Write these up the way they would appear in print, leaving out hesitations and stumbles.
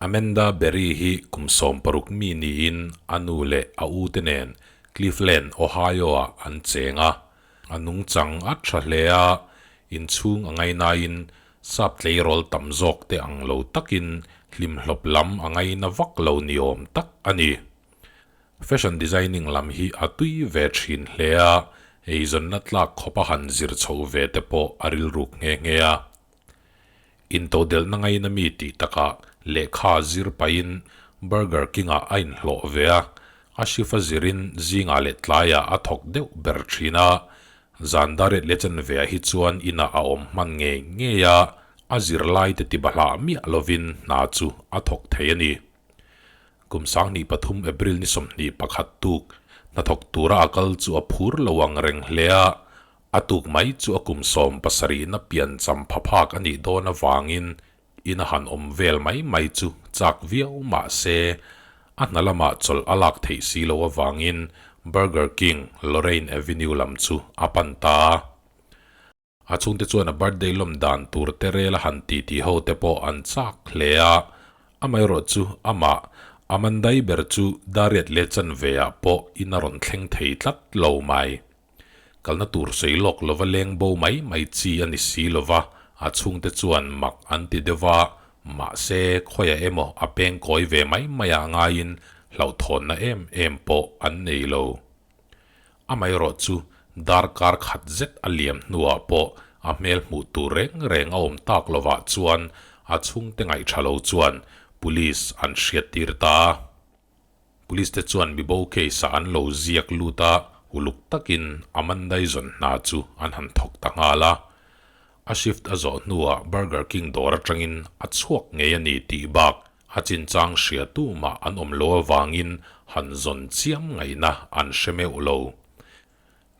Amanda Berry hi kum 16 mi niin a nu leh a u te nen Cleveland, Ohio-ah an cheng a. A nungchang a tha hle a, inchhung a ngainain sap tleirawl tam zawk te ang lo takin hlimhlawp lam a ngaina vak lo ni awm tak a ni. Fashion designing lam hi a tui ve thin hle a, eizawnna tlak khawpa han zir chhoh ve te pawh a rilruk nghe nghe a. Intodelhna ngaina mi tih takah lehkha zir pahin Burger King-ah a inhlawh ve a, a shift a zirin zingah leh tlaiah a thawk deuh ber thin a, zan dariat leh chanveah hi chuan inah a awm hman ngei ngei a, a zirlaite tibahlah miah lovin hna chu a thawk thei a ni. Kum 2003 April ni 21 tuk hnathawk tura a kal chu a phur lo ang reng hle a, a tuk mai chu a kum 70 na pian cham pha phak a nih dawn avangin in a han awm vel mai mai chu chak viau mah se a hna lamah chawlh a lak theih si lo avangin Burger King, Lorraine Avenue lam chu a pan ta a. A chhungte chuan a birthday lawm dan tur te rel a han ti tih ho te pawh an chak hle a, amaherawh chu amah Amandai ber chu dariat leh chanve ah pawh in a rawn thleng thei tlat lo mai. Kalna tur sawi lawk lova leng bo mai mai chi a ni si lova, a chhungte chuan mak an ti deuh a, mahse khawiah emaw a peng kawi ve mai mai ah ngaiin hlauhthawnna em em pawh an nei lo. Amaherawh chu darkar khat zet a liam hnuah pawh a hmel hmuh tur reng reng a awm tak lovah chuan a chhungte ngaihtha lo chuan Police an hriattir ta a. Police te chuan mibo case ah an lo ziak lut a, uluk takin Amandai zawn hna chu an han thawk ta nghal a. A shift a zawh hnuah Burger King dawr atangin a chhuak ngei a ni tih bak A chinchang hria tumah an awm lo avangin han zawn chiam ngaihna an hre meuh lo.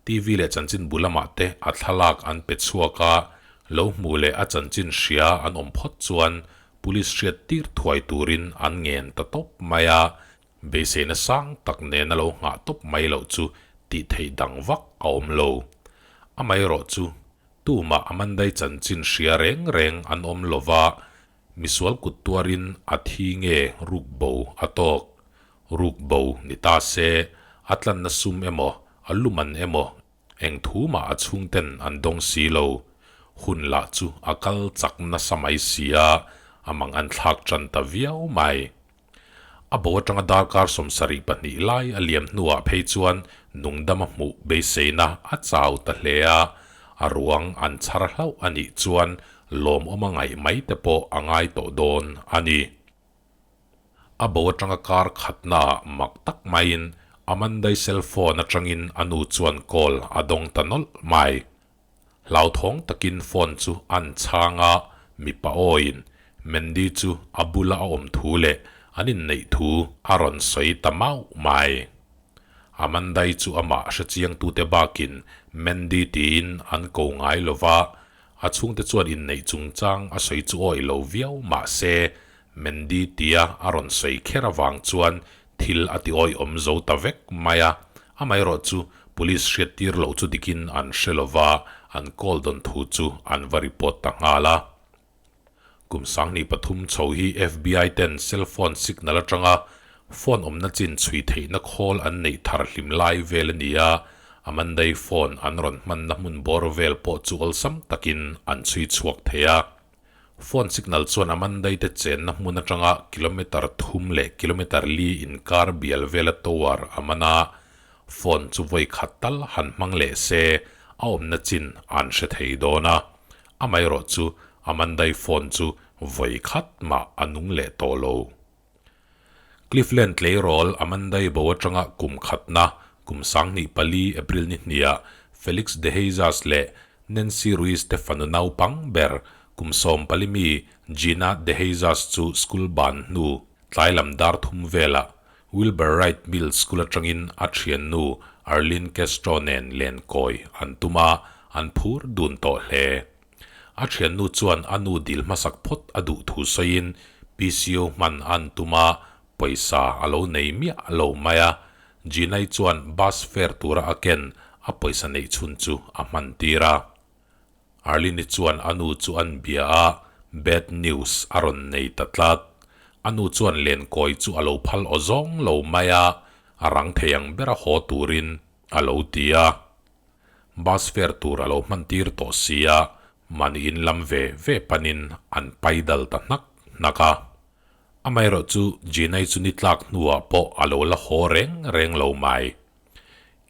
TV leh chanchin bu lamah te a thlalak an pe chhuak a, lo hmuh leh a chanchin hria an awm phawt chuan Police hriat tir thuai turin an ngen ta tawp mai a, beiseina sang tak nena lo nghah tawp mai loh chu tih theih dang vak a awm lo. Amaherawh chu tumah Amandai chanchin hria reng reng an awm lova, Misual kut tuarin a thi nge ruk bo a tawk? Ruk bo ni ta se, a tlanna sum emaw, a luman emaw, eng thu mah a chhungten an dawng si lo. Hun lah chu a kal chak nasa mai si a, a mang an thlak tan ta viau mai. A bo atanga darkar 72 lai a liam hnuah phei chuan nungdama hmuh beiseina a chau ta hle a, a ruang an chhar hlauh a nih chuan lawmawm a ngaih mai te pawh a ngai tawh dawn a ni. A bo atanga kar khatnaah mak tak maiin Amandai cellphone atangin a nu chuan call a dawng ta nawlh mai. Hlauthawng takin phone chu an chhang a, mipa awiin Mandy chu a bula a awm thu leh an inneih thu a rawn sawi ta mauh mai. Amandai chu amah hrechiangtute bakin Mandy tiin an ko ngai lo va, a chhungte chuan inneih chungchang a sawi chu awih lo viau mah se Mandy tia a rawn sawi kher avang chuan thil a ti awihawm zo ta vek mai a, amaherawh chu Police hriattir loh chu dikin an hre lova, an call dawn thu chu an va report ta nghal a. Kum 2003 chho hi FBI ten cell phone signal atanga phone awmna chin chhui theihna khawl an neih thar hlim lai vel a ni a, Amandai phone an rawn hmanna hmun bawr vel pawh chu awlsam takin an chhui chhuak thei a. Phone signal chuan Amandai te chenna hmun atanga kilometer thum leh kilometer li inkar bial vela tower a man a, phone chu vawi khat tal han hmang leh se a awmna chin an hre thei dawn a. Amaherawh chu Amandai phone chu vawi khat mah a nung leh tawh lo. Cleveland tleirawl Amandai bo atanga kum khatna kum 2004 April ni hniah Felix de Jesus leh Nancy Ruiz te fanu naupang ber kum 14 mi Gina de Jesus chu school ban hnu tlai lam dar thum velah Wilbur Wright Mill School atangin a thiannu Arlene Castro nen len kawi an tum a, an phur dun tawh hle. A thiannu chuan a nu dil hmasak phawt a duh thu sawiin PCO hman an tum a, pawisa a lo nei miah lo mai a. Ginai chuan bus fare tura a ken a pawisa neih chhun chu a hman tir a. Arlene chuan a nu chu an bia a, bad news a rawn nei ta tlat. A nu chuan lenkawi chu a lo phal aw zawng lo mai a, a rang thei ang bera haw turin a lo ti a. Bus fare tur a lo hman tir tawh si a, mahni in lam ve ve panin an pai dal ta hnak hnak a. Amaherawhchu Gina-i chu ni tlak hnuah pawh a lo la haw reng reng lo mai.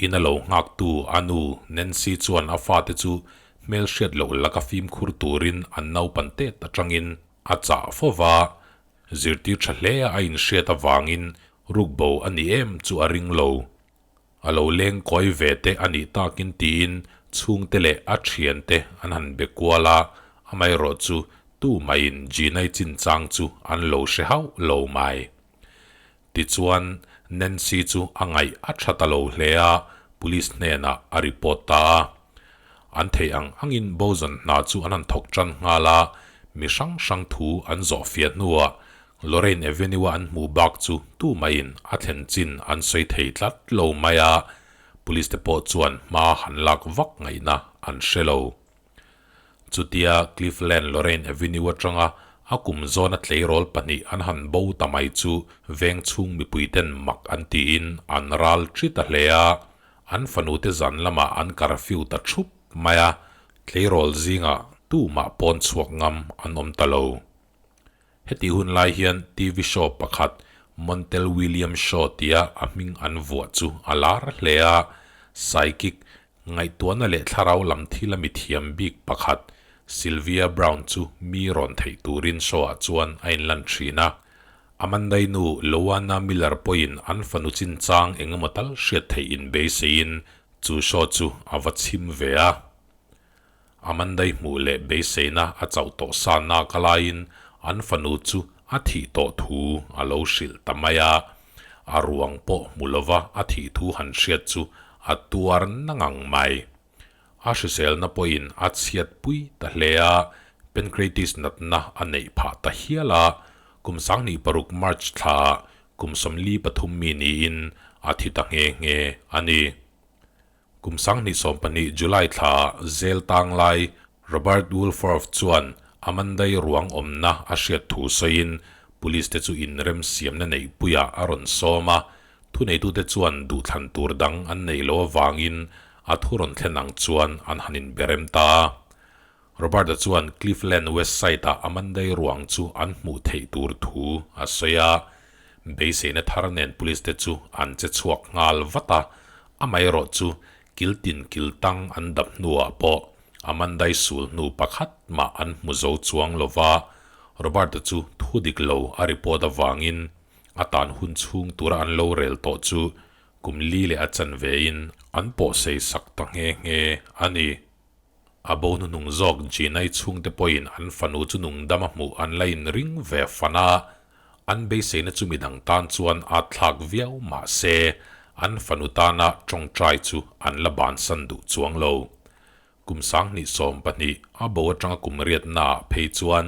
In a lo nghaktu a nu Nancy chuan a fate chu hmelhriat loh laka fimkhur turin an naupan tet atangin a chah fo va, zirtir tha hle a inhriat avangin rukbo a ni em chu a ring lo. A lo leng kawi ve te a nih takin tiin chhungte leh a thiante an han be kual a, amaherawhchu tu maiin Gina-i chinchang chu an lo hre hauh lo mai. Tichuan, Nancy chu a ngaih a tha ta lo hle a, police hnenah a report ta a. An theih ang angin Boson hna chu an han thawk tan nghal a, mi hrang hrang thu an zawh fiah hnuah Lorraine Avenue-a an hmuh bak chu tu maiin a thlen chin an sawi thei tlat lo mai a, police te pawh chuan hma han lak vak ngaihna an hre lo. Chutia Cleveland Lorraine Avenue atanga a kum zawna tleirawl pahnih an han bo ta mai chu veng chhung mipuiten mak an tiin an ral ṭi ta hle a, an fanute zan lamah an curfew ta ṭhup mai a, tleirawl zingah tumah pawn chhuak ngam an awm ta lo. Heti hun lai hian TV show pakhat Montel Williams Show tia a hming an vuah chu a lar hle a, psychic, ngaihtuahna leh thlarau lam thil a mithiam bik pakhat Sylvia Browne chu mi rawn theih turin show-ah chuan a inlan thin a. Amandai nu Louanna Miller pawhin an fanu chinchang engemaw tal hriat theih inbeiseiin chu show chu a va chhim ve a. Amandai hmuh leh beiseina a chauh tawh sa nak a laiin an fanu chu a thih tawh thu a lo hrilh ta mai a, a ruang pawh hmu lova a thih thu han hriat chu a tuar na ngang mai. A hriselna pawhin a chhiat pui ta hle a, pancreatitis natna a neih phah ta hial a, kum 2006 March thlaah kum 43 mi niin a thi ta nghe nghe a ni. Kum 2012 July thla zel tang lai Robert Woolforth chuan Amandai ruang awmna a hriat thu sawiin Police te chu inrem siamna neihpuiah a rawn sawm a, thuneitute chuan duhthlan tur dang an neih loh avangin a thu rawn thlen ang chuan an han inberem ta a. Robert-a chuan Cleveland West Side-ah Amandai ruang chu an hmuh theih tur thu a sawi a, beiseina thar nen police te chu an che chhuak nghal vat a, amaherawh chu kil tin kil tang an dap hnuah pawh Amandai sul hnu pakhat mah an hmu zo chuang lo va, Robert-a chu thu dik lo a report avangin a tan hun chhung tura an lo rel tawh chu kum li leh a chanve in an pawhsei sak ta nghe nghe a ni. A bo hnuhnung zawk Gina-i chhungte pawhin an fanu chu nungdam a hmuh an la inring ve fan a, an beiseina chu midang tan chuan a thlak viau mah se an fanu tana tawngtai chu an la bansan duh chuang lo. Kum 2012 a bo atanga kum riatnaah phei chuan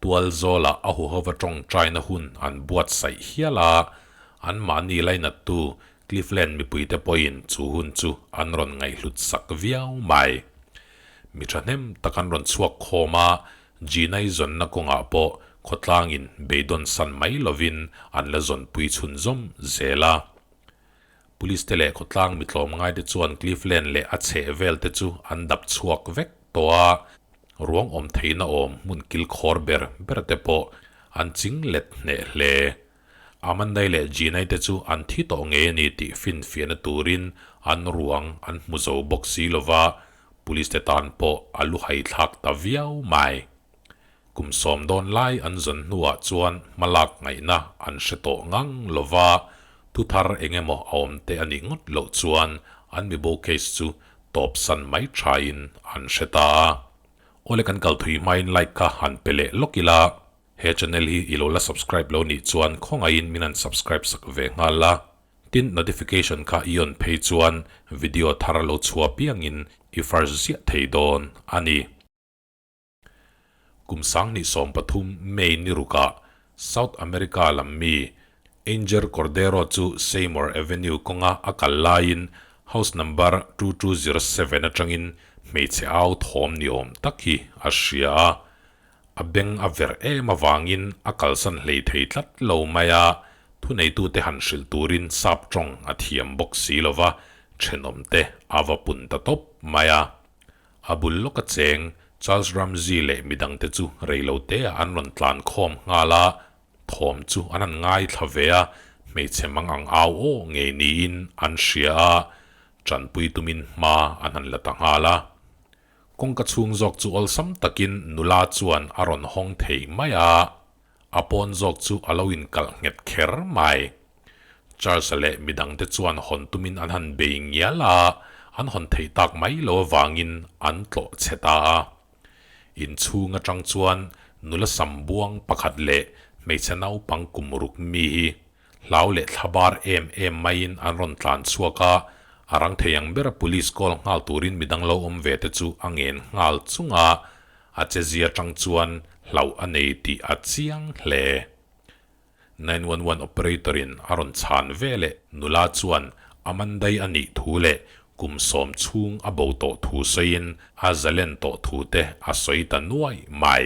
tualzawlah a huhova tawngtaina hun an buatsaih hial a, anmahni lainattu Cleveland mipuite pawhin chu hun chu an rawn ngaihhlut sak viau mai. Mi thahnem tak an rawn chhuak khawm a, Gina-i zawnna kawngah pawh khawtlangin beidawn san mai lovin an la zawnpui chhunzawm zel a. Police te leh khawtlang mi tlawmngaite chuan Cleveland leh a chhehvel te chu an dap chhuak vek tawh a, ruang awm theihna awm hmun kilkhawr ber ber te pawh an ching let hneh hle. Amandai leh Gina-i te chu an thi tawh ngei a ni tih finfiahna turin an ruang an hmu zo bawk si lova, police te tan pawh a lu haithlak ta viau mai. Kum sawm dawn lai an zawn hnuah chuan hmalak ngaihna an hre tawh ngang lova, thu thar eng emaw a awm te a nih ngawt loh chuan an mibo case chu tawpsan mai thain an hre ta a. Awle kan kal thui hmain like kha han pe leh lawk ila. He channel hi i lo la subscribe lo nih chuan khawngaihin min han subscribe sak ve nghal la, tin notification kha i on phei chuan video thar lo chhuah piangin i first ziah thei dawn a ni. Kum 2013 May ni rukah South America lam mi Angel Cordero chu Seymour Avenue kawnga a kal laiin house number 2207 atangin hmeichhe au thawm ni awm tak hi a hria a. A beng a verh em avangin a kalsan hlei thei tlat lo mai a, thuneitute han hrilh turin sap tawng a thiam bawk si lo va, thenawmte a va pun ta tawp mai a. A bul lawka cheng Charles Ramsey leh midangte chu reiloteah an rawn tlan khawm nghal a, thawm chu an han ngaithla ve a, hmeichhe mang ang au aw ngei niin an hria a, tanpui tumin hma an han la ta nghal a. Kawngka chhung zawk chu awlsam takin nula chuan a rawn hawng thei mai a, a pawn zawk chu a lo inkalh nghet kher mai. Charles-a leh midangte chuan hawn tumin an han bei ngial a, an hawn theih tak mai lo avangin an tlawh chhe ta a. Inchhung atang chuan nula sam buang pakhat leh hmeichhe naupang kum ruk mi hi Hlau leh thlabar em em maiin an rawn tlan chhuak a, a rang thei ang bera police call nghal turin midang lo awm ve te chu a ngen nghal chung a, a chezia tang chuan hlauh a nei tih a chiang hle. 911 operator in a rawn chhan ve leh nula chuan Amandai a nih thu leh kum sawm chhung a bo tawh thu sawiin a zalen tawh thu te a sawi ta nuai mai.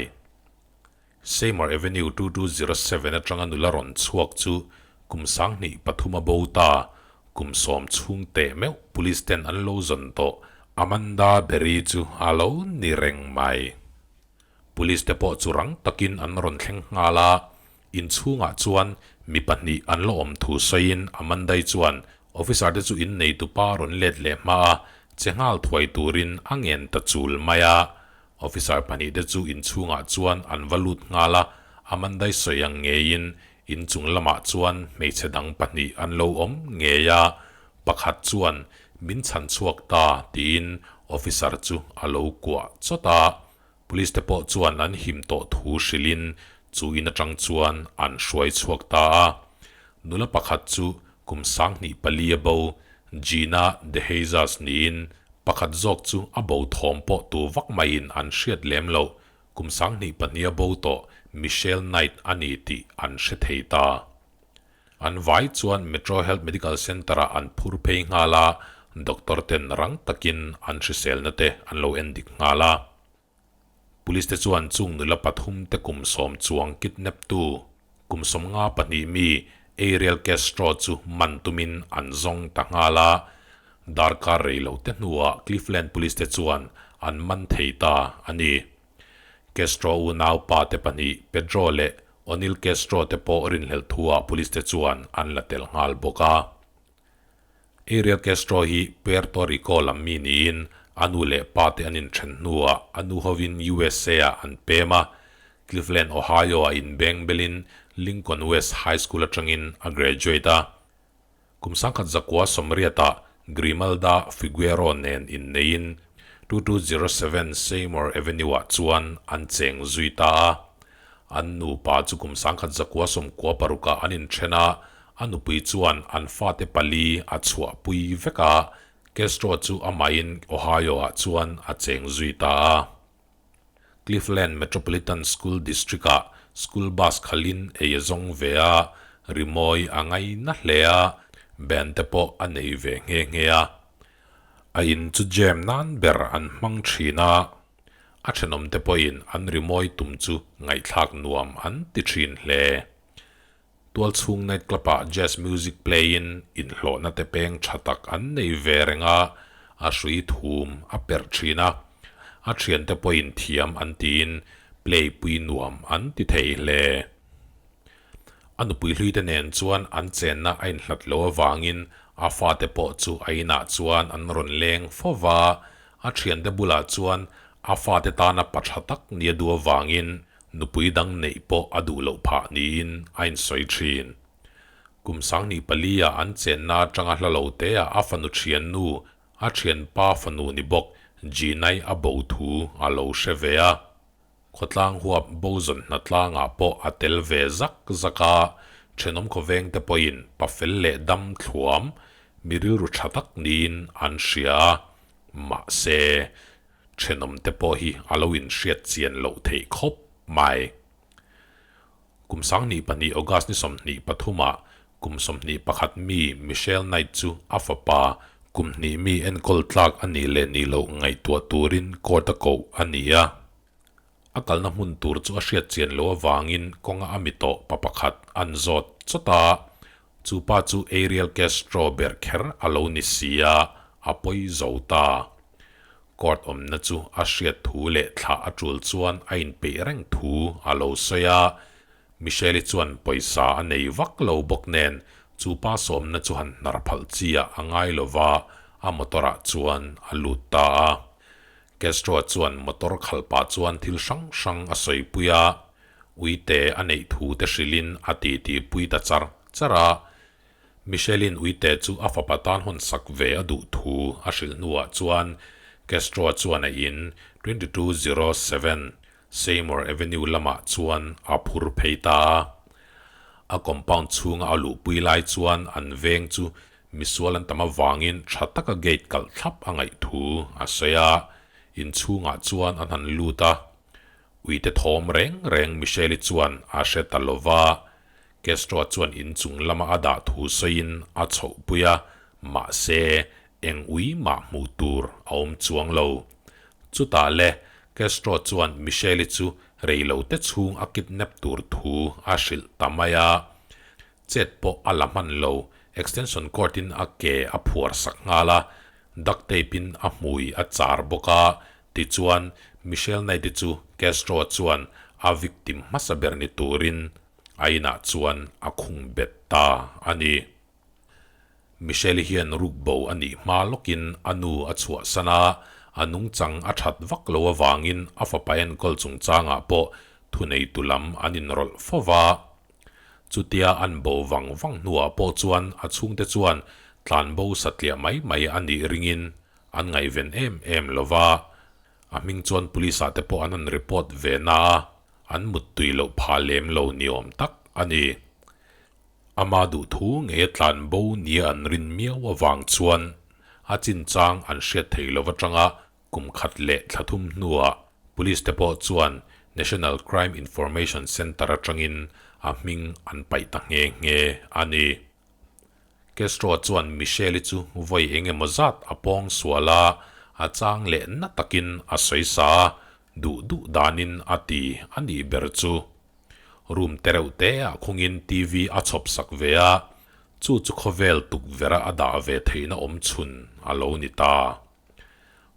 Seymour Avenue 2207 atanga nula rawn chhuak chu kum sanghnih pathum a bo ta, kum sawm chhung teh meuh police ten an lo zawn tawh. Amanda Berry chu a lo ni reng mai. Police te pawh chu rang takin an rawn thleng nghal a, inchhungah chuan mi pahnih an la awm thu sawiin Amanda-i chuan officer te chu innei tupa rawn let leh hma a, che nghal thuai turin a ngen ta chul mai a. Officer pahnih te chu inchhungah chuan an va lut nghal a, Amandai sawi ang ngeiin inchung lamah chuan hmeichhe dang pahnih an lo awm ngei a, pakhat chuan min chhan chhuak ta tiin officer chu a lo kuah chawt a, police te pawh chuan an him tawh thu hrilhin chu in atang chuan an hruai chhuak ta a. Nula pakhat chu kum sanghnih pali a bo, Gina DeJesus niin Pakhat zawk chu a bo thawm pawh tu vak maiin an hriat lem loh, kum sanghnih pahnih a bo tawh Michelle Knight a ni tih an hre thei ta. An vai chuan Metro Health Medical Centre-ah an phur phei nghal a, doctor ten rang takin an hriselna te an lo en dik nghal a. Police te chuan chung nula pathum te kum sawm chuang kidnap tu kum sawmnga pahnih mi Ariel Castro chu man tumin an zawng ta nghal a, darkar rei lo te hnuah Cleveland Police te chuan an man thei ta a ni. Castro unau pa te pahnih Pedro leh Onil Castro te pawh rinhlelh thuah Police te chuan an la tel nghal bawk a. Ariel Castro hi Puerto Rico lam mi niin a nu leh pa te an inthen hnuah a nu hovin USA-ah an pem a, Cleveland, Ohio-ah inbeng belin Lincoln West High School atangin a graduate a. Kum sangkhat zakua sawmriatah Grimalda Figueroa nen inneiin 2207 Seymour Avenue-ah chuan an cheng zui ta a. An nupa chu kum sangkhat zakua sawmkua parukah an inthen a, A nupui chuan an fate pali a chhuahpui vek a, Castro chu amahin Ohio-ah chuan a cheng zui ta a. Cleveland Metropolitan School District-ah school bus khalin ei a zawng ve a, rimawi a ngaina hle a, band te pawh a nei ve nghe nghe a. A in chu jam nan ber an hmang thin a, a thenawmte pawhin an rimawi tum chu ngaihthlak nuam an ti thin hle. Tualchhung night club ah jazz music play in inhlawhna te peng tha tak an nei ve reng a, a hrui thum a perh thin a, a thiante pawhin thiam an tiin play pui nuam an ti thei hle. A nupui hlui te nen chuan an chenna a inhlat lo avangin a fate pawh chu a inah chuan an rawn leng fo va, a thiante bulah chuan a fate tana pa tha tak nia duh avangin Nupui dang neih pawh a duh loh phah niin a insawi thin. Kum sanghnih pali-ah an chenna atanga hla lo teah a fanu thiannu, a thianpa fanu ni bawk Jinai a bo thu a lo hre ve a. Khawtlang huap Bozawn hnatlangah pawh a tel ve zak zak a, thenawm khawvengte pawhin pafel leh dam thluam, mi rilru tha tak niin an hria a. Mahse, Thenawmte pawh hi a lo inhriat chian loh theih khawp mai. Kum sanghnih pahnih August ni sawmhnih pathumah kum sawmhnih pakhat mi Michelle Knight chu a fapa kum hnih mi enkawl tlak a nih leh nih loh ngaihtuah turin court a koh a ni a. A kalna hmun tur chu a hriat chian loh avangin kawnga a mi tawh pa pakhat an zawt chawt a, chu pa chu Ariel Castro ber kher a lo ni si a, a pawi zo ta. Court awmna chu a hriat thu leh thlah a tul chuan a inpeih reng thu a lo sawi a, Michelle-i chuan pawisa a nei vak lo bawk nen chu pa sawmna chu han hnar phalh chi ah a ngai lo va, a motor ah chuan a lut ta a. Castro-a chuan motor khalh pah chuan thil hrang hrang a sawipui a, uite a neih thu te hrilhin a titi pui ta char char a. Michelle-in uite chu a fapa tan hawn sak ve a duh thu a hrilh hnuah chuan Castro-a chuan a in 2207 Seymour Avenue lamah chuan a phur phei ta a. A compound chhunga a luhpui lai chuan an veng chu misual an tam avangin tha taka gate kalh thlap a ngaih thu a sawi a, inchhungah chuan an han lut a. Uite thawm reng reng Michelle-i chuan a hre ta lo va, Castro chuan inchung lama a dah thu sawiin a chhohpui a, mahse eng ui mah hmuh tur a awm chuang lo. Chutah le, Castro chuan Michelle-i chu reilote chhung a kidnap tur thu a hrilh ta mai a. Chet pawh a la hman lo, extension cord in a ke a phuar sak nghal a, duct tape in a hmui a char bawk a, tichuan Michelle Knight-i chu Castro chuan a victim hmasa ber ni turin a inah chuan a khung bet ta a ni. Michelle-i hian rukbo a nih hma lawkin a nu a chhuahsan a, a nungchang a that vak lo avangin a fapa enkawl chungchangah pawh thuneitu lam an inrawlh fo va. Chutia an bo vang vang hnuah pawh chuan a chhungte chuan tlanbo satliah mai mai a nih ringin an ngaihven em em lo va. A hming chuan police ah te pawh an han report ve na a, an muttui loh phah lem lo ni awm tak a ni. Ama duhthu ngei a tlan bo nia an rin miau avang chuan a chinchang an hriat theih lo atanga kum khat leh thla thum hnuah police te pawh chuan National Crime Information Centre atangin a hming an paih ta nghe nghe a ni. Castro chuan Michelle-i chu vawi eng emaw zat a pawng sual a, a chang leh na takin a sawi sa a, duh duh danin a ti a nih ber chu. Room te reuh te ah khungin TV a chhawp sak ve a, chu chu khawvel tukverh a a dah ve theihna awm chhun a lo ni ta.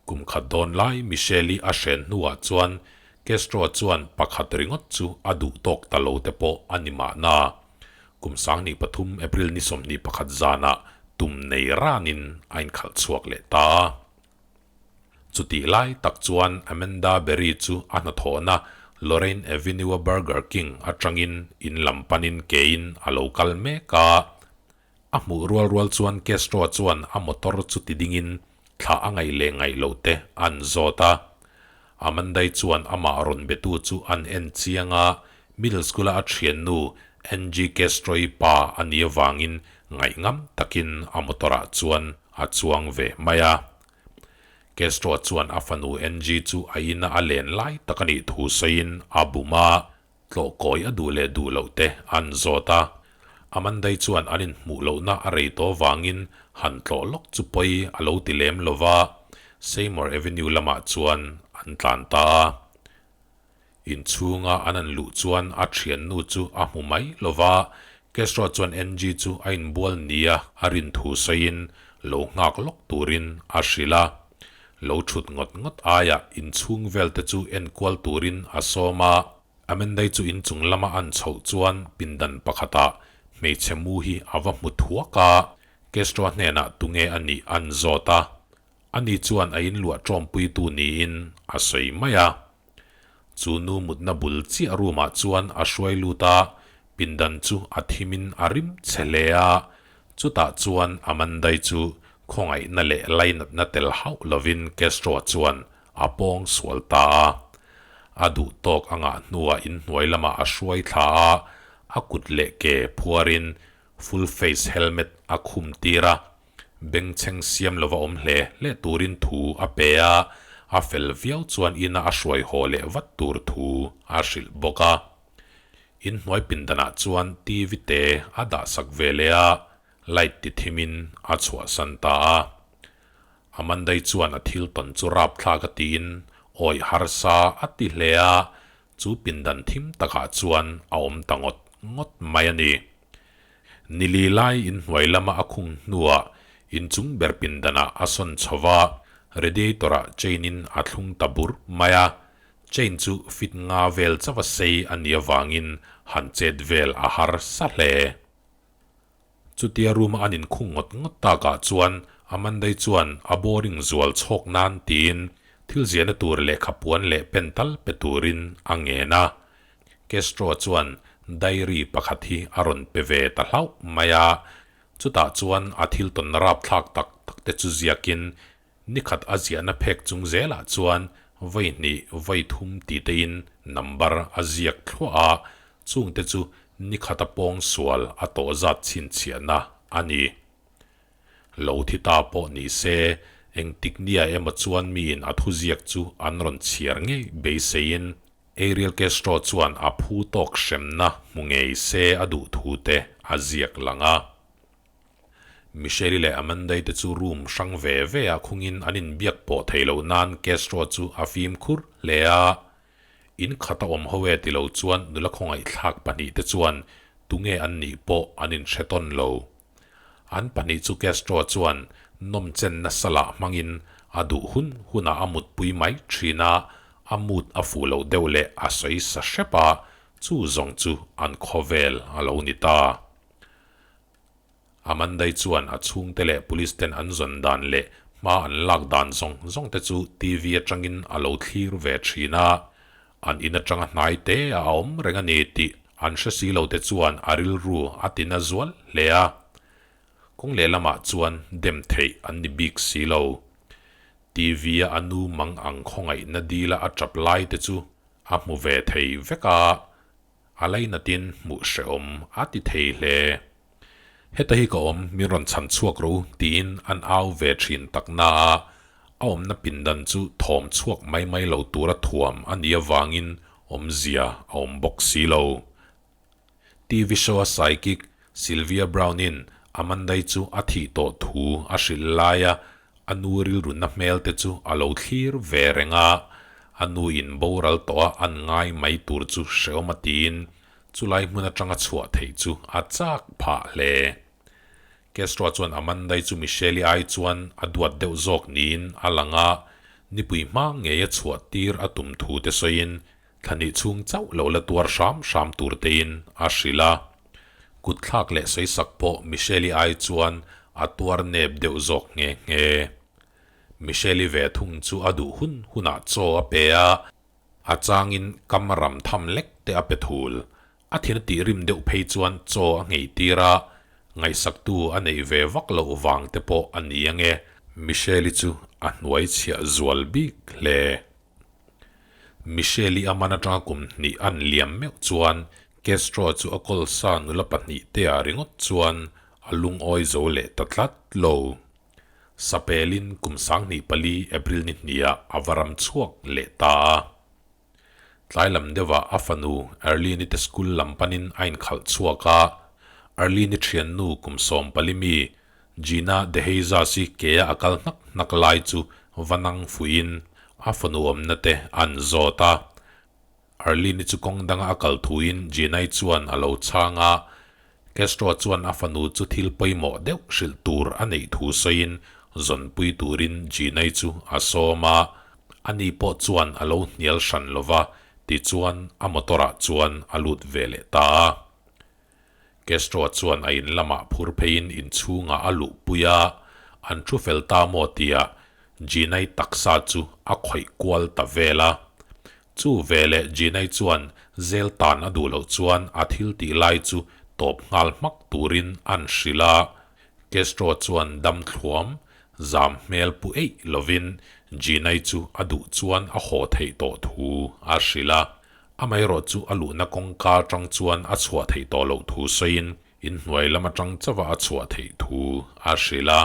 Kum khat dawn lai Michelle-i a hren hnuah chuan Castro chuan pakhat ringawt chu a duh tawk ta lo te pawh a ni mahna. Kum 23 April ni 21 zanah tum nei ranin a inkhalh chhuak leh ta a. Chutih lai tak chuan Amanda Berry chu a hnathawhna Lorraine Avenue-a Burger King atangin in lam panin kein a lo kal mek a. A hmuh rual rual chuan Castro chuan a motor chu ti dingin thla a ngaih leh ngaih loh te an zawt a. Amandai chuan amah rawn betu chu an en chiang a, middle school-a a thiannu Angie Castro-i pa a nih avangin ngaihngam takin a motor-ah chuan a chuang ve mai a. Castro chuan a fanu Angie chu a ina a len lai tak a nih thu sawiin a bum a, tlawh kawi a duh leh duh loh te an zawt a. Amandai chuan an inhmuh lohna a rei tawh vangin han tlawh lawk chu pawi a lo ti lem lo va, Seymour Avenue lamah chuan an tlan ta a. Inchhunga an an luh chuan a thiannu chu a hmu mai lo va, Castro chuan Angie chu a inbual nia a rin thu sawiin lo nghak lawk turin a hrilh a. Lo thut ngawt ngawt aiah inchhung vel te chu enkual turin a sawm a. Amendai chu inchung lama an chhoh chuan pindan pakhatah hmeichhe mu hi a va hmu thuak a, Castro hnenah tunge a nih an zawt a. Ani chuan a inluah ṭawmpuitu niin a sawi mai a. Chu nu mutna bul chiah room ah chuan a hruai lut a, pindan chu a thimin a rim che hle a. Chutah chuan Amandai chu khawngaihna leh lainatna tel hauh lovin Castro chuan a pawng sual ta a. A duh tawk a ngah hnuah inhnuai lamah a hruai thla a, a kut leh ke phuarin full face helmet a khum tir a. Bengchheng siam lova awm hle hle turin thu a pe a, a fel viau chuan ina a hruai haw leh vat tur thu a hrilh bawk a. Inhnuai pindanah chuan TV te a dah sak ve leh a, light ti thimin a chhuahsan ta a. Amandai chuan a thil tawn chu rapthlak a tiin awih harsa a ti hle a. chu pindan thim takah chuan a awm ta ngawt ngawt mai a ni. Nili lai inhnuai lama a khung hnuah inchung ber pindanah a sawn chho va, radiator-ah chain-in a thlung ta bur mai a. Chain chu fit nga vel chauh a sei a nih avangin han chet vel a harsa hle. Chutia room-a an inkhung ngawt ngawt takah chuan Amandai chuan a boring zual chhawk nan tiin thil ziahna tur lehkha puan leh pen tal pe turin a ngen a. Castro chuan diary pakhat hi a rawn pe ve ta hlauh mai a, chutah chuan a thil tawn rapthlak tak tak te chu ziakin Nikhat a ziahna phek chung zelah chuan vawi hnih, vawi thum ti tein number a ziak thluah a, chungte chu nikhat a pawng sual a tawh zat chhinchhiahna a ni. Lo thi ta pawh ni se, engtik nia emaw chuan miin a thuziak chu an rawn chhiar ngei beiseiin Ariel Castro chuan a phu tawk hremna hmu ngei se a duh thu te a ziak lang a. Michelle-i leh Amanda-i te chu room hrang ve ve ah khungin an inbiak pawh theih loh nan Castro chu a fimkhur hle a. In khat a awm ho e ti lo chuan nula khawngaihthlak pahnihte chuan tunge an nih pawh an inhre tawn lo. An pahnih chu Castro chuan nawmchenna salah hmangin a duh hun hunah a mutpui mai thin a, a mood a fuh loh deuh leh a sawi sa hrep a, chu zawng chu an khawvel a lo ni ta. Amandai chuan a chhungte leh police ten an zawn dan leh hma an lak dan zawng zawng te chu TV atangin a lo thlir ve thin a, an in atanga hnai te a awm reng a ni tih an hre si lo te chuan a rilru a ti na zual hle a. Kawng lehlamah chuan dem theih an ni bik si lo. TV a a nu mang ang khawngaihna dila a tap lai te chu a hmu ve thei vek a. A lainatin hmuh hrehawm a ti thei hle. Heta hi ka awm, min rawn chhan chhuak rawh u, tiin an au ve thin tak na a, a awmna pindan chu thawm chhuak mai mai lo tura thuam a nih avangin awmzia a awm bawk si lo. TV show-a psychic Sylvia Browne-in Amanda-i chu a thih tawh thu a hrilh laia A nu rilrunna hmel te chu a lo thlir ve reng a, a nu in boral tawh a an ngai mai tur chu hrehawm a tiin chulai hmun atanga chhuah theih chu a chak phah hle. Castro chuan Amandai chu Michelle-i ai chuan a duat deuh zawk niin a lang a, nipui hma ngei a chhuah tir a tum thu te sawiin thlahnih chhung chauh lo la tuar hram hram tur tein a hrilh a. Kut thlak leh sawisak pawh Michelle-i ai chuan a tuar nep deuh zawk nghe nghe. Michelle-i ve thung chu a duh hun hunah chaw a pe a, a changin kam ram tham lek te a pe thul. A thin a tih rim deuh phei chuan chaw a nghei tir a, ngaihsaktu a neih ve vak loh vang te pawh a ni ange. Michelle-i chu a hnuai chhiah zual bik hle. Michelle-i a man atanga kum hnih an liam meuh chuan Castro chu a kawlsa nula pahnih te ah ringawt chuan a lungawi zo leh ta tlat lo. Sapelin kum 24 April ni hnih ah a va ram chhuak leh ta a. Tlai lam deuhah a fanu Arlene-i te school lam panin a inkhalh chhuak a, Arlene-i thiannu kum 14 mi Gina DeJesus-i ke-a a kal hnak hnak lai chu va nang fuihin a fanu awmna te an zawt a. Arlene-i chu kawng danga a kal thuin Gina-i chuan a lo chhang a, Castro chuan a fanu chu thil pawimawh deuh hrilh tur a neih thu sawiin zawnpui turin Gina-i chu a sawm a, ani pawh chuan a lo hnial hran lo va, tichuan a motor-ah chuan a lut ve leh ta a. Castro chuan a in lamah phur pheiin inchhungah a luhpui a, an thu fel ta maw tia Gina-i taksa chu a khawih kual ta vel a. Chu veleh Gina-i chuan zel tan a duh loh chuan a thil tih lai chu tawp nghal hmak turin an hrilh a. Castro chuan dam thluam, zam hmel pu eih lovin Gina-i chu a duh chuan a haw theih tawh thu a hrilh a. Amaherawh chu a luhna kawngka atang chuan a chhuah theih tawh loh thu sawiin inhnuai lam atang chauha a chhuah theih thu a hrilh a.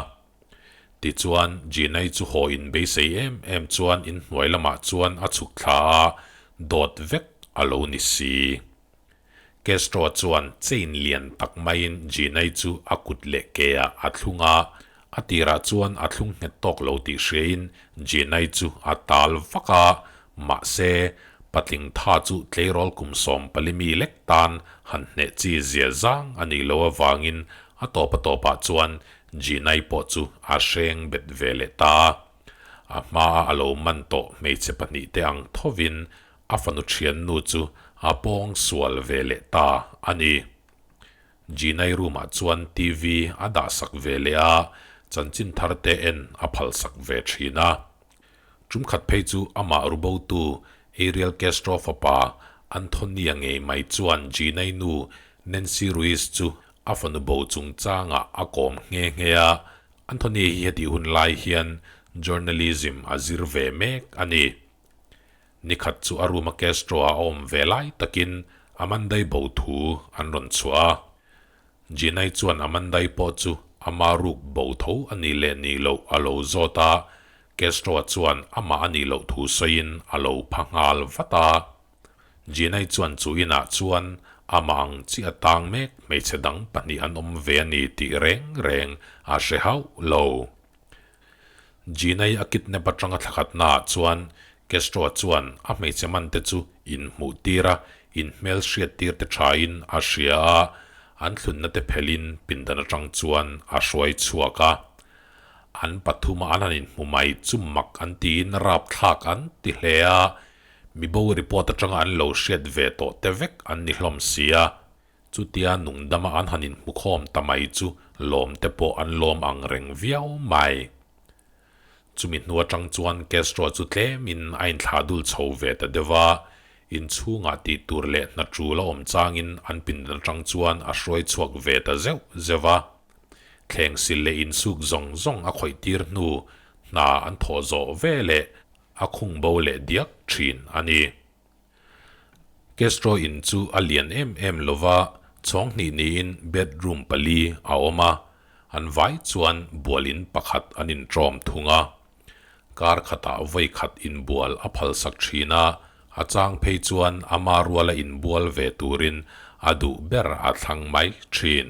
Tichuan, Gina-i chu haw in beisei em em chuan inhnuai lamah chuan a chhuk thla a, dawt vek a lo ni si. Castro chuan chain lian tak maiin Gina-i chu a kut leh ke ah a thlung a, a tirah chuan a thlung nghet tawk lo tih hriain Gina-i chu a tal vak a, mahse, Patling tha chu tleirawl kum 14 mi lek tan han hneh chi zia zang a nih loh avangin a tawp a tawpah chuan Gina-i pawh chu a hreng bet ve leh ta a. A hmaa a lo man tawh hmeichhe pahnihte ang thovin a fanu thiannu chu a pawng sual ve leh ta a ni. Gina-i room-ah chuan TV a dahsak ve leh a, chanchin thar te en a phalsak ve thin a. Tum khat phei chu amah rubotu Ariel Castro fapa Anthony-a ngei mai chuan Gina-i nu Nancy Ruiz chu a fanu bo chungchangah a kawm nghe nghe a, Anthony hi hetih hun lai hian journalism a zir ve mek a ni. Nikhat chu a room-a Castro-a a awm ve lai takin Amanda-i bo thu an rawn chhuah a. Gina-i chuan Amanda-i pawh chu ama ruk bo tho a nih leh nih loh a lo zawt a, Castro-a chuan amah a nih loh thu sawiin a lo pha nghal vat a. Gina-i chuan chu inah chuan amah ang chiah a tang mek hmeichhe dang pahnih an awm ve a ni tih reng reng a hre hauh lo. Gina-i a kidnap atanga thlakhatnaah chuan Castro-a chuan a hmeichhe mante chu inhmuh tir a, inhmel hriat tir te thain a hria a, an thlunna te phelhin pindan atang chuan a hruai chhuak a. An pathuma an han inhmu mai chu mak an tiin rapthlak an ti hle a, mibo report atanga an lo hriat ve tawh te vek an ni hlawm si a. Chutia nungdama an han inhmukhawm ta mai chu lawmte pawh an lawm ang reng viau mai. Chumi hnu atang chuan Castro chu tlemin a inthlah dul chho ve ta deuh a, inchhungah tih tur leh hna tul a awm changin an pindan atang chuan a hruai chhuak ve ta zeuh zeuh a. Thleng sil leh insuk zawng zawng a khawih tir hnu hna an thawh zawh ve leh a khung bo leh diak thin a ni. Castro in chu a lian em em lo va, chhawng hnih niin bedroom pali a awm a, an vai chuan bual in pakhat an inṭawm thung a. Kar khatah vawi khat inbual a phalsak thin a, a chang phei chuan ama ruala inbual ve turin a duh ber a thlang mai thin.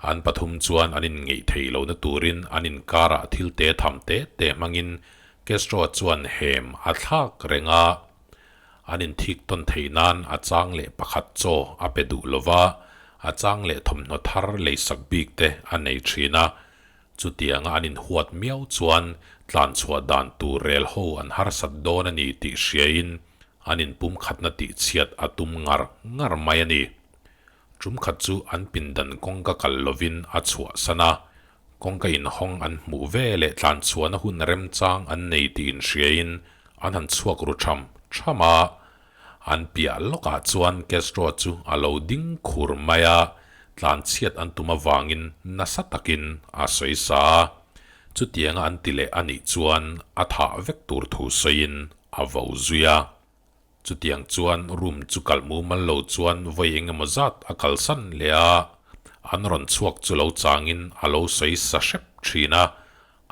An pathum chuan an inngeih thei lohna turin an inkarah thil te tham te te hmangin Castro chuan hem a thlak reng a. An inthik tawn theih nan a chang leh pakhat chaw a pe duh lo va, a chang leh thawmhnaw thar leisak bik te a nei thin a. Chutianga an inhuat miau chuan tlanchhuah dan tur rel ho an harsat dawn a ni tih hriain an inpumkhatna tihchhiat a tum ngar ngar mai a ni. Tum khat chu an pindan kawngka kal lovin a chhuahsan a, kawngka inhawng an hmuh ve leh tlanchhuahna hun remchang an nei tih inhriain an han chhuak ru tham tham a. An piah lawkah chuan Castro chu a lo ding khur mai a, tlanchhiat an tum avangin nasa takin a sawi sa a. Chutianga an ti leh a nih chuan a thah vek tur thu sawiin a vo zui a. Chutiang chuan room chu kalh mumal lo chuan vawi eng emaw zat a kalsan leh a, an rawn chhuak chu lo changin a lo sawi sa hrep thin a,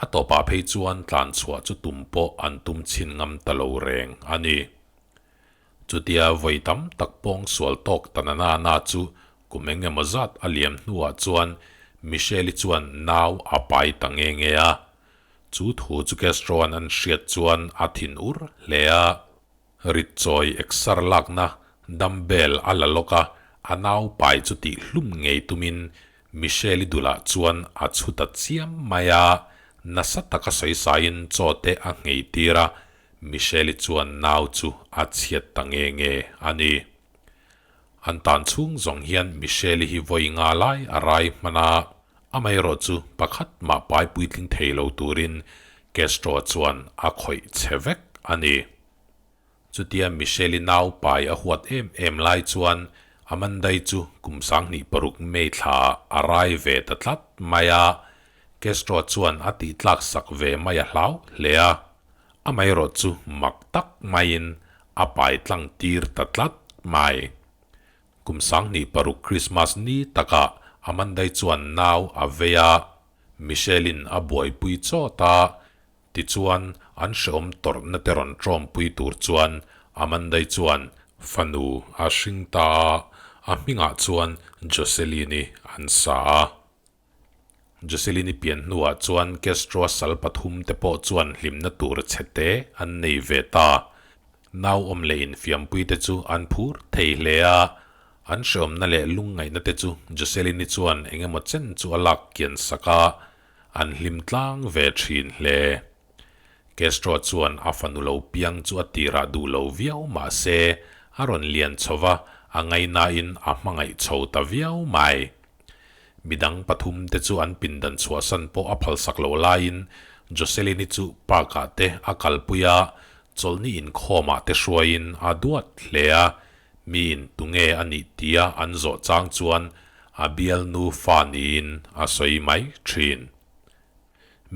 a tawpah phei chuan tlan chhuah chu tum pawh an tum chhin ngam ta lo reng a ni. Chutia vawi tam tak pawng sual tawk ta na na na chu kum eng emaw zat a liam hnuah chuan Michelle-i chuan nau a pai ta nge nge a, chu thu chu Castro-a'n an hriat chuan a thin ur hle a. Rit chawi eksar lakna dumbbell a la lawk a, a nau pai chu tih hlum ngei tumin Michelle-i dulah chuan a chhu ta chiam mai a, nasa taka sawi saiin chaw te a nghei tir a, Michelle-i chuan nau chu a chhiat ta nge nge a ni. An tan chhung zawng hian Michelle-i hi vawi nga lai a rai hman a, amaherawh chu pakhat mah pai puitling thei lo turin Castro-a chuan a khawih che vek a ni. Chutia Michelle-i nau pai a huat em em lai chuan Amanda-i chu kum 26 May thla a rai ve ta tlat mai a, Castro-a chuan a tihtlak sak ve mai a hlau hle a. Amaherawh chu mak tak maiin a pai tlang tir ta tlat mai. Kum 26 Krismas ni takah Amandai chuan nau a vei a, Michelle-in a buaipui chawt a, tichuan an hrehawm tawrhna te rawn tawmpui tur chuan Amandai chuan fanu a hring ta a, a hmingah chuan Jocelyn-i an sa a. Jocelyn-i pian hnuah chuan Castro-a sal pathum te pawh chuan hlimna tur chhe te an nei ve ta. Nau awm leh infiampui te chu an phur thei hle a, an hreawmna leh lungngaihna te chu Jocelyn-i chuan eng emaw chen chu a lak kian sak a, an hlim tlang ve thin hle. Castro chuan a fanu lo piang chu a tirah duh lo viau mah se, a rawn lian chho va, a ngaihnain a hmangaih chho ta viau mai. Midang pathum te chu an pindan chhuahsan pawh a phalsak loh laiin Jocelyn-i chu park-ah te a kalpui a, chawlhni inkhawmah te hruaiin a duat hle a, miin tunge a nih tia an zawh chang chuan a bialnu fa niin a sawi mai thin.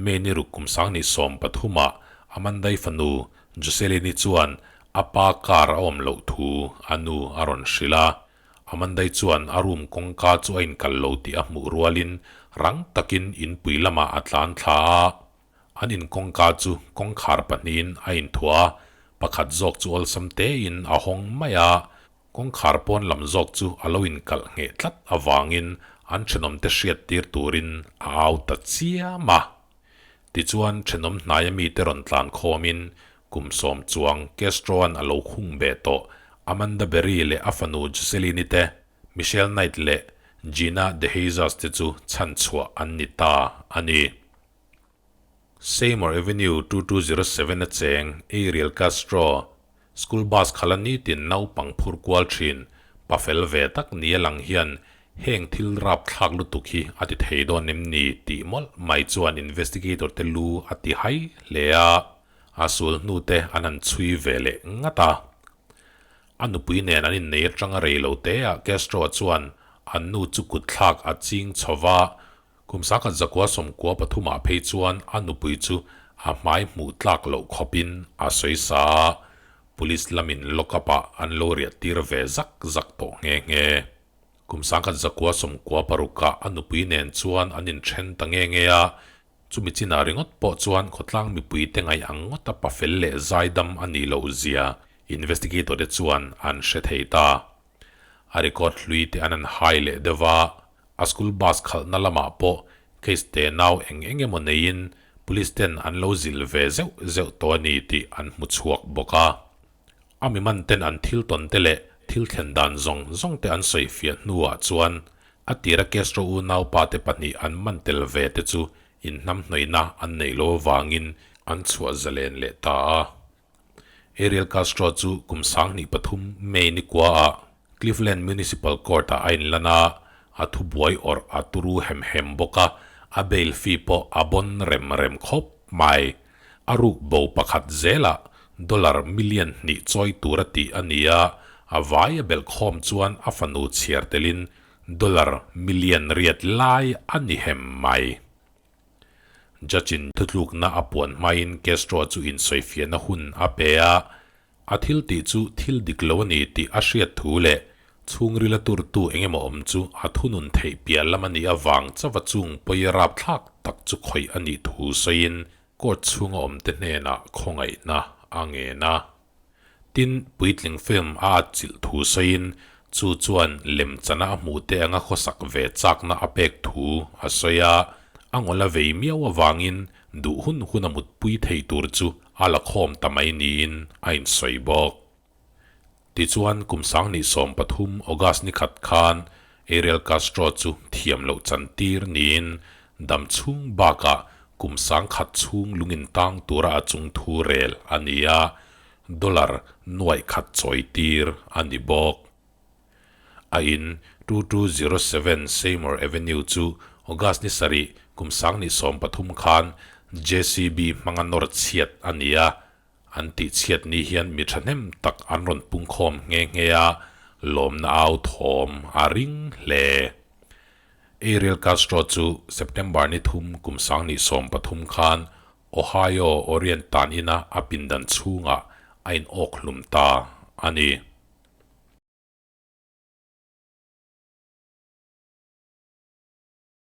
May ni ruk kum sang ni 13 ah Amandai fanu Jocelyn-i chuan a pa car a awm loh thu a nu a rawn hrilh a. Amandai chuan a room kawngka chu a inkal lo tih a hmuh rualin rang takin inpui lamah a tlan thla a. An in kawngka chu kawngkhar pahnihin a inthuah a, pakhat zawk chu awlsam tein a hawng mai a. Kawngkhar pawn lam zawk chu a lo inkalh ngheh tlat avangin an thenawmte hriat tir turin a au ta chiam a. Tichuan thenawm hnaia mite rawn tlan khawmin kum sawm chuang Castro-a'n a lo khung ve tawh Amanda Berry leh a fanu Jocelyn-i te, Michelle Knight leh Gina DeJesus te chu chhanchhuah an ni ta a ni. Seymour Avenue 2207 a cheng Ariel Castro, school bus khala nitin naupang phur kual thin, pa fel ve tak ni a lang hian heng thil rap thlak lutuk hi a ti thei dawn em ni tih mawlh mai chuan investigator te lu a ti hai hle a, a sul hnu te an han chhui ve leh ngat a. A nupui nen an innei atanga rei lo te ah Castro chuan an nu chu kut thlak a ching chho va, Kum sakhat zakua 93 ah phei chuan a nupui chu a hmai hmuh tlak loh khawpin a sawi sa a, Police lamin lock-up ah an lo riah tir ve zak zak tawh nghe nghe. Kum 1996 ah a nupui nen chuan an inthen ta nge nge a, chumi chinah ringawt pawh chuan khawtlang mipui te ngaih ang ngawta pafel leh zaidam a nih loh zia investigator te chuan an hre thei ta. A record hlui te an han hai leh deuh va, A school bus khalhna lamah pawh case te nau eng eng emaw neiin police ten an lo zilh ve zeuh zeuh tawh a ni tih an hmu chhuak bawk a. A mi man ten an thil tawn te leh thil thlen dan zawng zawng te an sawi fiah hnuah chuan a tira Castro unaupa te pahnih an man tel ve te chu inhnamhnawihna an neih lo avangin an chhuah zalen leh ta a. Ariel Castro chu kum 23 May ni kuaah Cleveland Municipal Court-ah a inlan a, a thubuai awrh a turu hem hem bawk a, a bail fee pawh a bawn rem rem khawp mai. A ruk bo pakhat zelah dollar million hnih chawi tur a tih a ni a, a vai a belh khawm chuan a fanu chhiar telin dollar million riat lai a ni hem mai. Judge-in thutlukna a puan hmain Castro chu insawifiahna hun a pe a, a thil tih chu thil dik lo a ni tih a hriat thu leh chhungrila turtu eng emaw awm chu a thunun theih piah lam a nih avang chauha chung pawi rapthlak tak chu khawih a nih thu sawiin court chhunga awmte hnenah khawngaihna a ngen a. Tin, puitling film a atchilh thu sawiin chu chuan lemchana a hmuh te anga khawsak ve chakna a pek thu a sawi a, a ngawla vei miau avangin duh hun hun a mutpui thei tur chu a la khawm ta mai niin a insawi bawk. Tichuan, kum 2013 August ni khat khan Ariel Castro chu thiam loh chantir niin dam chhung bakah kum 10,000 chhung lungin tang tura a chung thu rel a ni a, dollar nuaih khat chawi tir a ni bawk. A in 2207 Seymour Avenue chu August ni sarih kum 2013 khan JCB hmanga nawr chhiat a ni a, An tihchhiat ni hian mi thahnem tak an rawn pungkhawm nghe nghe a, lawmna au thawm a ring hle. Ariel Castro chu September ni thum kum 2013 khan Ohio Orient tan ina a pindan chhungah a inawk hlum ta a ni.